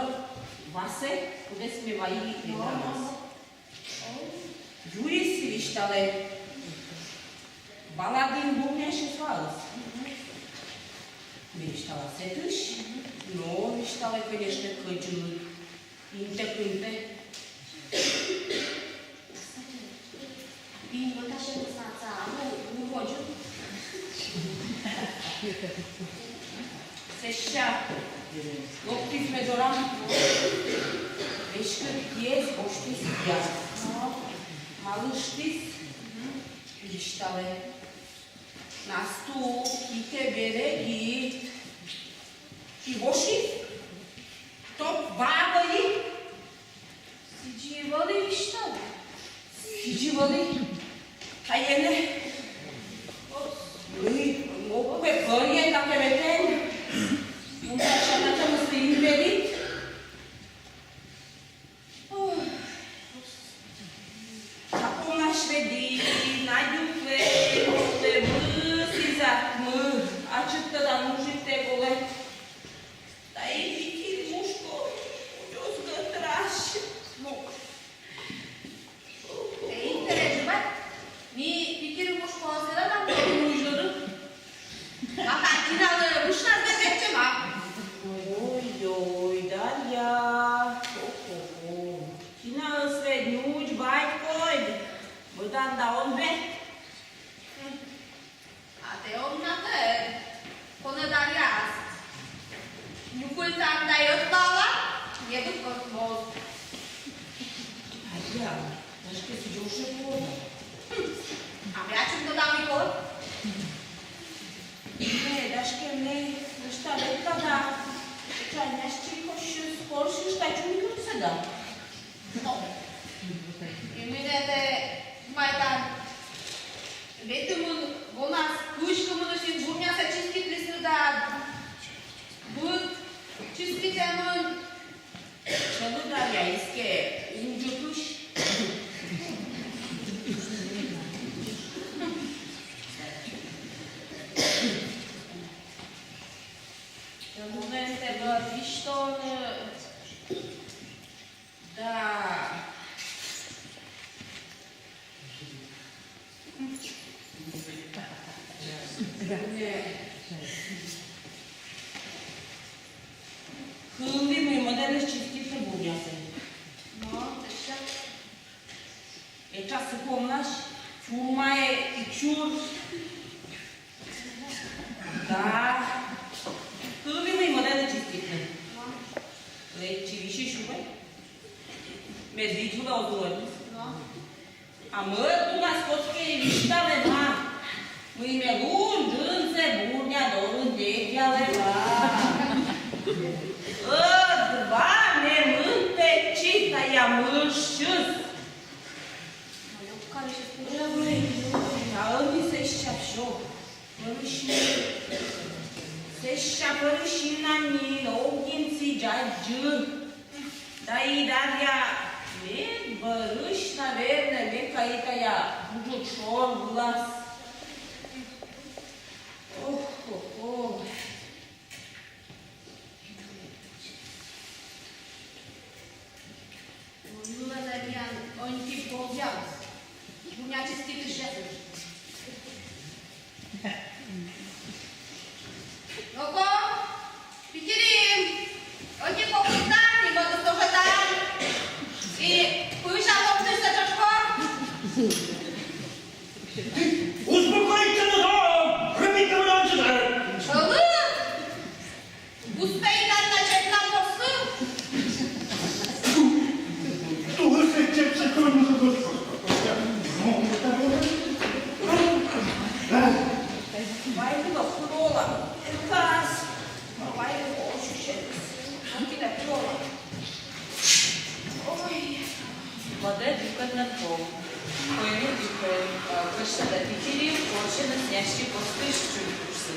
васӧ, кудӧс ме вайи ведрамас. Юис и висьталӧ: Баладин бурнясьыс ваыс. Ме висьтала: сэтысь. Но, висьталӧ, конечно, кӧдзыд. Интӧ-кынтӧ. Пинь вӧтасьӧмыс на отсӧг, а мый, мый водзын. Сэсся локтіс ме дорам. Веськыд киӧс босьтіс киас. Малыштіс, висьталӧ: Насту, китӧ берегит. И воши. Топ бабӧй. Сідзи вӧлі, висьталӧ. Сідзи вӧлі. Тайӧн. Ой, мог бы пӧръя, как и ветен. Мунташа на чамыс инвалид. Ой. Запомнась ведь, Надюк ведь, мый сизат, мый, ачыд тӧдан, мужик тэ колӧ. Да и Петыр мушко, удьӧс гӧтрась. Ну. Эй, переживать. Ми Петыр мушко ӧд тӧдам, мый ужӧдык. А так, Диналы мушнас бергӧдчӧма. Ой-ой, Дарья. Хо-хо-хо. Динаыс ведь нюдз бать кодь. Быдӧн да он бе. А тэ он на тэ, кӧні Дарьяыс нюкыльтан да ӧтлаалан, небыд ӧтмоз. Дарья, гашкӧ, сідз жӧ колӧ. А ме ачым тӧда, мый колӧ. Ме, гашкӧ, ме нӧшта ветла да, чайнас чикосьыс корсьышта чунькытсӧ да. Но. И мый нӧ тэ, майтан, ветымын вонас кыськӧмынысь нин бурнясӧ чиститлісны да, быд чиститӧмын. Чӧлыда я искӧ унджыкысь. Чӧлыда энтӧ бӧр висьтооны. Да. Кылі, мый мӧдӧдыс чиститны бурнясӧ. Но, сэсся. Этша сы помнас, чурмаӧ и чур. Да. Кылі, мый мӧдӧдыс чиститны. Лэччи, висьӧй сюрӧ. Ме дзик вылӧ оз ло. А мӧд лунас кодкӧ и висьталӧма, мый ме лун джынсӧ бурня дорын легъялӧма. Ӧдва ме мынтӧдчи тайӧ мышсьыс. А ӧні сэсся всё. Пӧрысь нин. Сэсся пӧрысь нин на нин, ог нин сідз аддзы. Да и Дарья, ме бӧрысь, наверно, ме кайи тайӧ буджыд шор вылас. Ох-хо-хо. Ой, Лена, миян оньки полдзас. Бурня чиститысь. Ну-ко, Питирим, оньки кокытдан, и мӧдыс тоже дан. И пызан локтыштчӧ, тшӧтш кор. Успокоиться надо! Рубить надо! Шалун! Успейтан на чекна боссы. Вай, ну, хрола. Кас. Вай, ну, ощущение. Окей, да, хрола. Ой. Вода дикая на пол. Коймӧ дикая. Почта да Питирим, корчена, сняшки, посты, чуть курсы.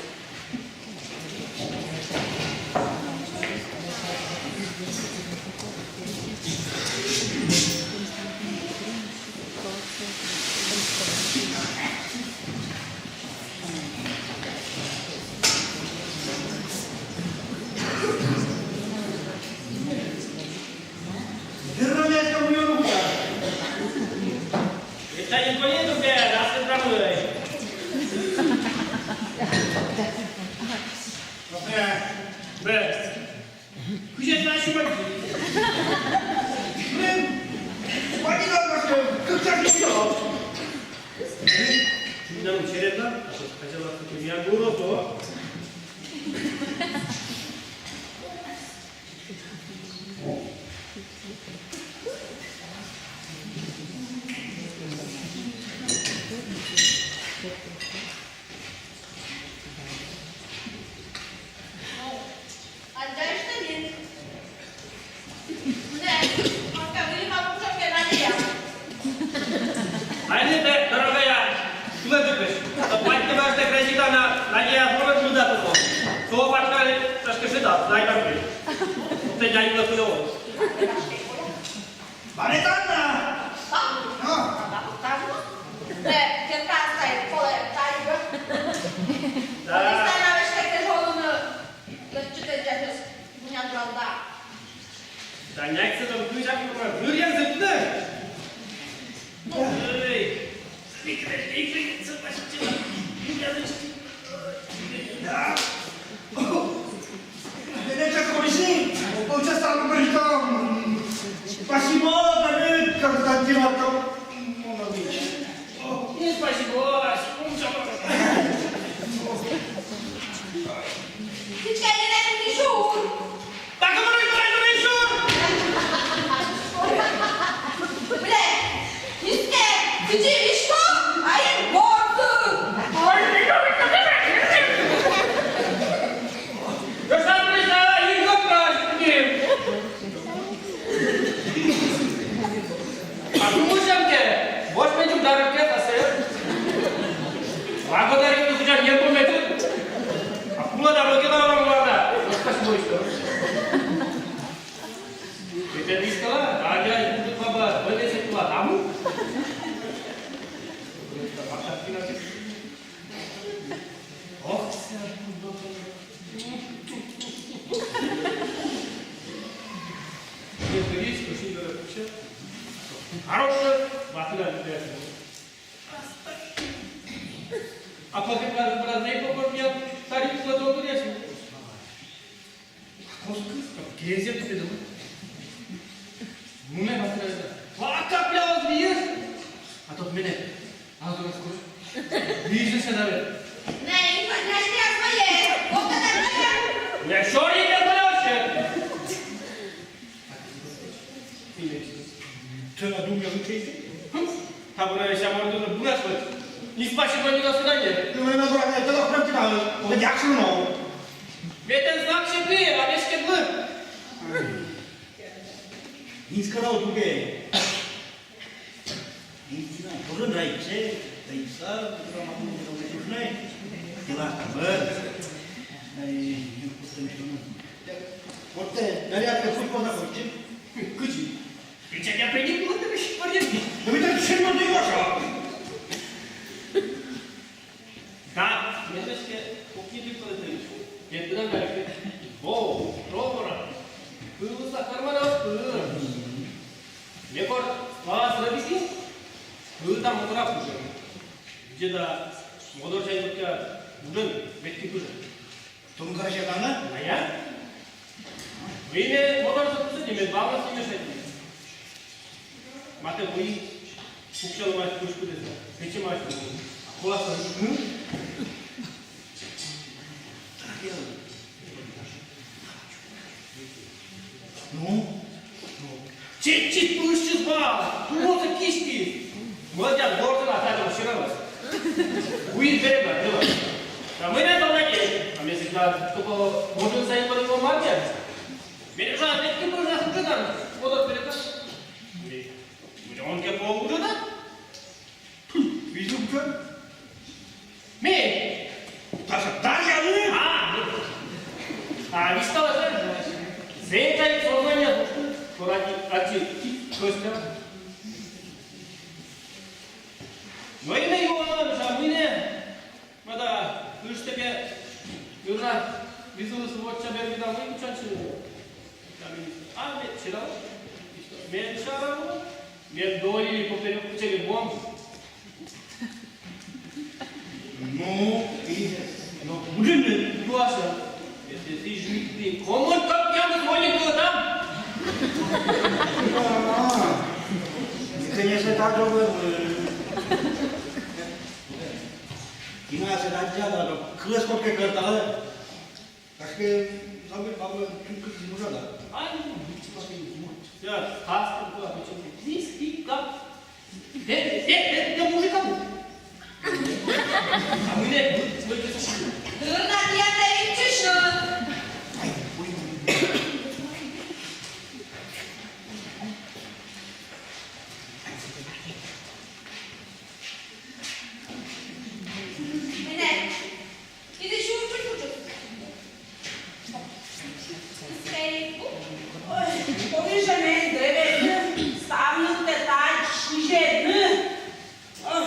Вернамяськӧ мунӧ кутшӧмкӧ. Ведь та не понятно, где, раз ты промывай. Б. Кыдзи нӧ сюмӧдны? Блин, вань нӧ, как так не делал? Нам череда, а что хотела, что я буду, то. Айныд, дорогая, кулӧмджыкысь. Патьтымӧдыштӧ кредитана Надя Егоровна мында тупӧ. Со пачкаыс тшӧтш кыши да, знай там. Тэ дядька кулӧм. Валентина! А? А? Э, терка стай, коле, тай, б. Да. Валентина, вешка, тэ жолыны, лэччы тэ дядьыс, буня глаза. Да няйксӧ там кыдзи, а, выръян зэпны. Эй. Да. Ме тшӧтш кольысь, полчаса пӧ притом. Спасибо, Давид, Константин Антонович. Не спасибо, а спасибо. Ты чай не дай мне шур. Так, говори, говори, говори, шур! Бля, не сте, сиди, и что? А им борзы! Ой, не говори, не говори. Я сам признала, и как раз тебе. А думаю, сам тебе, восьмидесятый удар, пятьдесят. Благодарю, что не помню. А кулада, блокировала, кулада. Спасибо, что. Ме тэнӧ висьтала, а я, баба, вӧлі сэтшӧм, а мый? Ох, хорошая, Василий Андреевич. А пока брат не попадет, старик платок режет. Кошка, гезет педом. Мунэ матраса. Ва капля виз. А тот мене. А то раскур. Вижу ся давай. Не, не подняшки, а свои. Вот это. Я шорик не подняшки. Тӧла думъя вычейте. Табура веща мордуна бураш вот. Не спасибо, не до свидания. Ты моя натура, это лох прям тебя. Вот я шуну. Ведь это знак себе, а вещь как бы. Не сказал тебе. Кужым райче, райса, кужым райче, дела там. Вот ты, нарядка, хоть познакомьте. Кыдзи? Кыдзи я приник, вот ты ещё парень. Да вы так серьёзно не можете. Да, менточке, кухни ты кладываешь. Нет, куда дальше? Во, ровно. Пылу сахар мороз, пылу. Ме кор класс рабиси, пылу там утра пужен. Где-то модор чай только пужен, ветки пужен. Тон короче, да? А я? Время модор запустить, не медвала с ними шайти. Мате, вы пуксел мать пушку десь, печи мать пушку. А класс рабиси. Ну? Чуть-чуть пусть числа, просто кишки. Молодец, гордо, а так вообще раз. Уйдет время, дело. А мы не это надеемся. А мне всегда только можно сайт по его маме. Мне же опять-таки можно уже там. Вот это переказ. Мне он как пол уже, да? Вижу, кто. Ме! Даша, Дарья, ну! А, ну. А, вистала, да? Зэтай сознание, что ради, ради, Костя. Но и на его, а, мы не. Мада, кыштеке, юра, визулы сувочча бер вида, вы кучанчы. А, ме, чирал? Мен шарал? Мен доли поперёк кучеге бом. Ну, и, ну, блин, Юаша, это ты же ты. Кому как я бы звонил было там? А, конечно, так же было. Инна ся дадӟа да, кылэз кодке кӧрта. Кашке, забыл, бабы, тюлька не нужна, да? А, ну, видите, как они вот. Я, каска была, причём здесь, и как? Э, э, э, я мужика был. А мы не, мы, мы не слышали. Дурна, я да и чешу. Ай, ой, ой. Мене. Тиде сюрчык-пучык. Ой, ковиже мен дэбеды, ставнытэ тадз шизедны. Ой.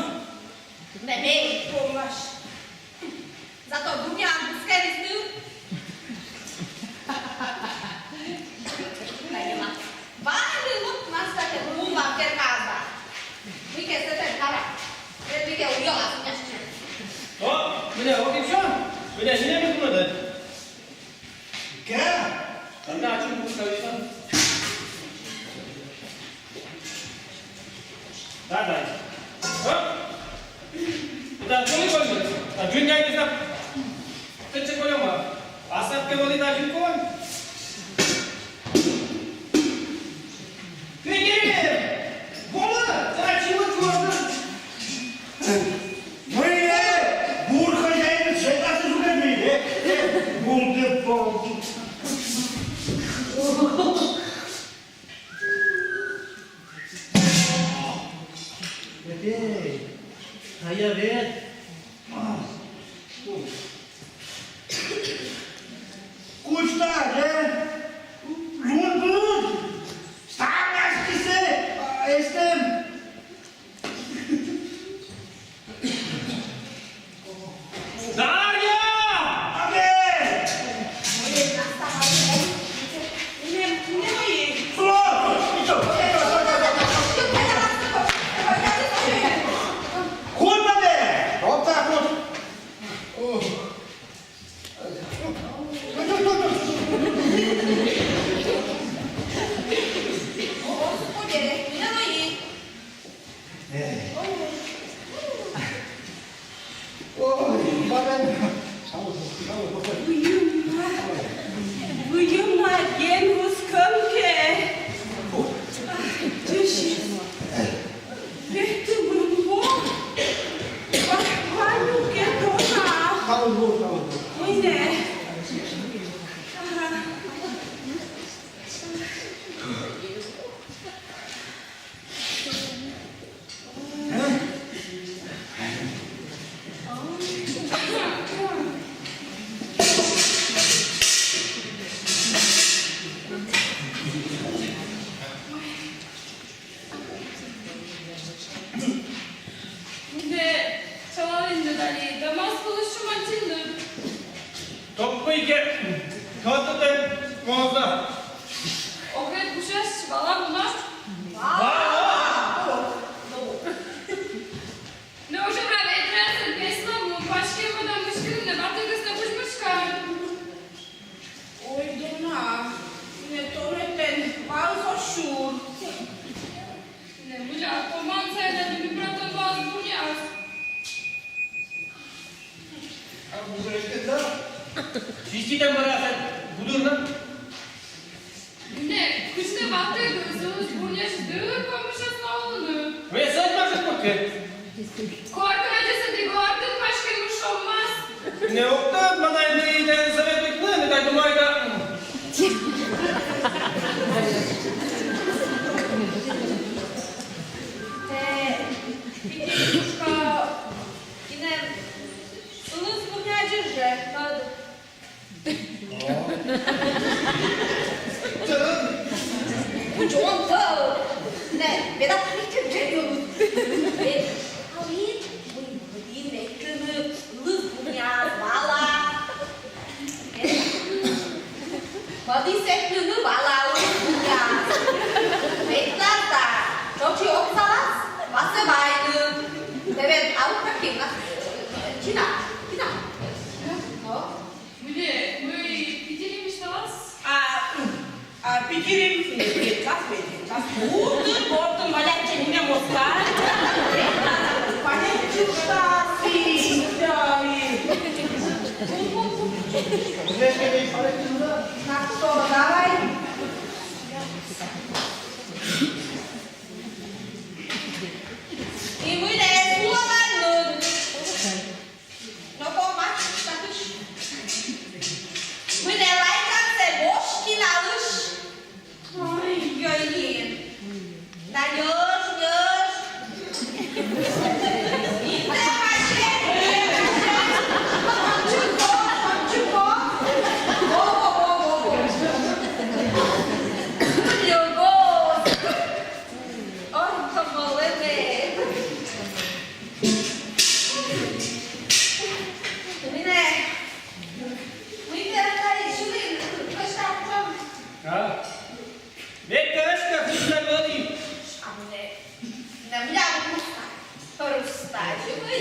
Да бей, помаш. Зато дуня ангускерис ты. Ваньлы лук мастаке лун ваптерказа. Мыйке сэтэ кара. Мыйке уйо асуняшчы. О, бля, вот и всё. Бля, меня не надо. Ка? Тогда о чём будешь говорить? Да, да. О! Да, ну и больно. А Джуня не знаю. Ты чего, Лёма? А сапка вали на Джунькон? Ты не! Вола! Ты чего, чего? Мый, э, бур хозяин, шедласы жугать мый, э, э, булды, булды. Эй, а я ведь. Куш тадз, э? Лун-лун! Ставняшкисэ, а, эстэм! Дарья! Абе! Слон! Куда, бе? Вот так вот. Ой, баран. Выйым на, выйым на, ген вискӧм ке. Ай, чыщи. Ветымын во. Ва-, Ванюк, тона. Мый нӧ. Ага. Нӧ чалалін нӧ далі, да мас вылысь чумантін нӧ. Топпыйке, тотыте моза. Огӧ, пушась, вала мунас. Вала! Нӧ уже правда, этрясӧн песнам, паськӧмӧн мыськылін нӧ, ватӧгыс нӧ кузь мыськан. Ой, дона, нӧ тонӧтӧн ваыс оз сюр. Нӧ мыля, коман сайын нӧ ми братӧн ваыс бурняс. А уже это да? Чиститӧ мырасӧ гудырнас. Нӧ, кыдз нӧ ватӧ, сылысь бурняс дыр, комышас на олӧны. Весӧд машет куртке. Коркӧ радейтӧ, ті гортын паськӧмыс шомас. Нӧ ог тӧд, мый нӧ, нӧ, нӧ, советник, нӧ, нӧ, тай думайта. Э, Петя, Петюшка, кинӧ сылысь бурня жӧ, тӧд. Кутшӧм тӧд. Нӧ, меда памятник жӧ ёна. Э, а ведь мый, мый, мый, мый, лыс бурня, вала. Э, мый, сэтшӧм вала, лыс бурня. Ведь да, да, чочи оксалас, васӧ вайны. Тэ ведь, а вот как именно? Чина, чина. Но. Мый нӧ, мый Питерын мечталас? А, м, а Питерын мечталас, мечталас. Гортын, гортын валяйтчӧ нинӧм оз кай. Валяйтчӧ штаны, да и. Ну что, давай. И мый нӧ, сулалан нин. Но помач татысь. Мый нӧ, лайкан сійӧ босьтін алысь. Ой-ой-ой. Да нёж, нёж. Итӧ мачӧ, итӧ мачӧ. Шончыко, шончыко. Го-го-го-го-го. Любовь. Ой, помолодец. Мый нӧ, мый нӧ, Наталья, сьылін, кӧсъя кутшӧм? А? Ме кӧсъя кутшӧм вӧлі. А мый нӧ, мый нӧ, мый нӧ, просто, просто сьылін.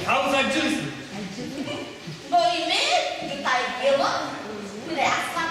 Ау, садись. Но и ме, Наталья, мый нӧ, а сам.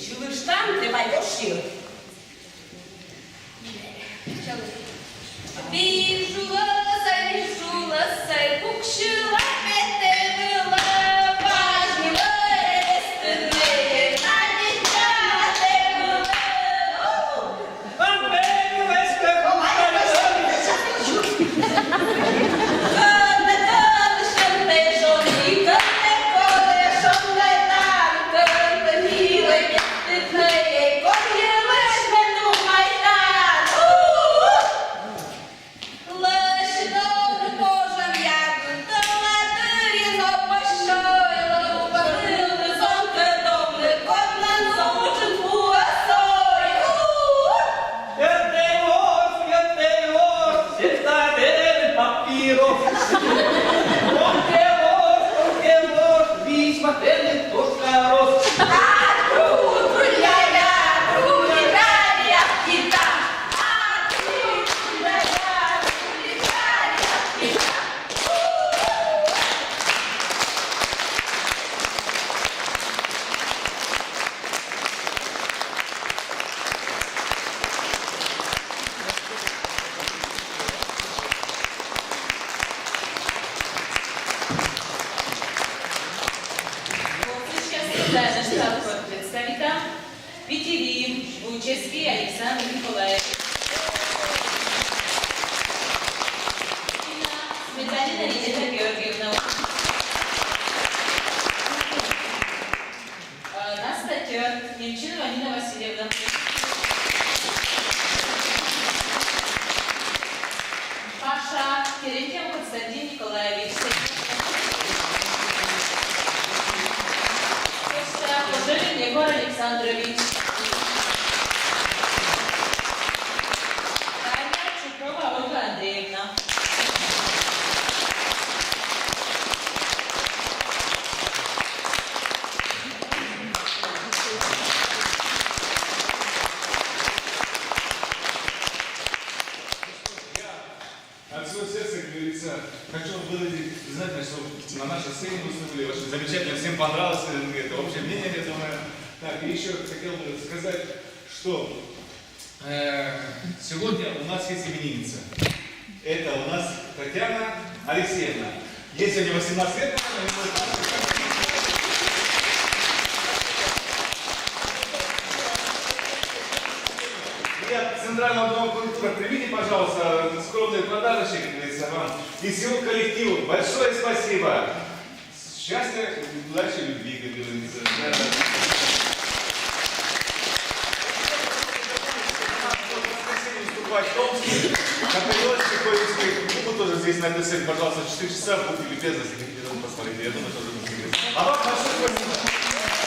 Сьылыштам, тэ вай оз сьыв. Виж улӧс ай, виж улӧс ай, пуксьы лапетӧ вылӧ, пазьмылӧ эстыны, надейтча тэ вылӧ. Ров. Ров, ров, ров, ров, визь ма тэнад тошкалӧ. Сейчас представитам. Питири, Вуйчевский Александр Николаевич. Сметанина Елена Георгиевна. Э, Настя Тёрт, Немчинова Нина Васильевна. Паша, Терентьев Константин Николаевич. Костя, Кожевин Егор Александрович. Таня, Чупрова Ольга Андреевна. От всего сердца, как говорится, хочу выразить признательность, что на нашей сцене выступили. Очень замечательно, всем понравилось, э, это общее мнение, я думаю. Так, и еще хотел бы сказать, что, э, сегодня у нас есть именинница. Это у нас Татьяна Алексеевна. Ей сегодня восемнадцать лет, наверное, и мы и от Центрального дома культуры примите, пожалуйста, скромный подарочек, как говорится, вам. И всему коллективу большое спасибо. Счастья, удачи, любви, как говорится. Да. В воскресенье выступать в Томске, на Приозерске, Койлинской клубу тоже здесь на этой сцене. Пожалуйста, в четыре часа, будьте любезны, заходите, тоже посмотрите. Я думаю, тоже будет интересно. А вам большое спасибо.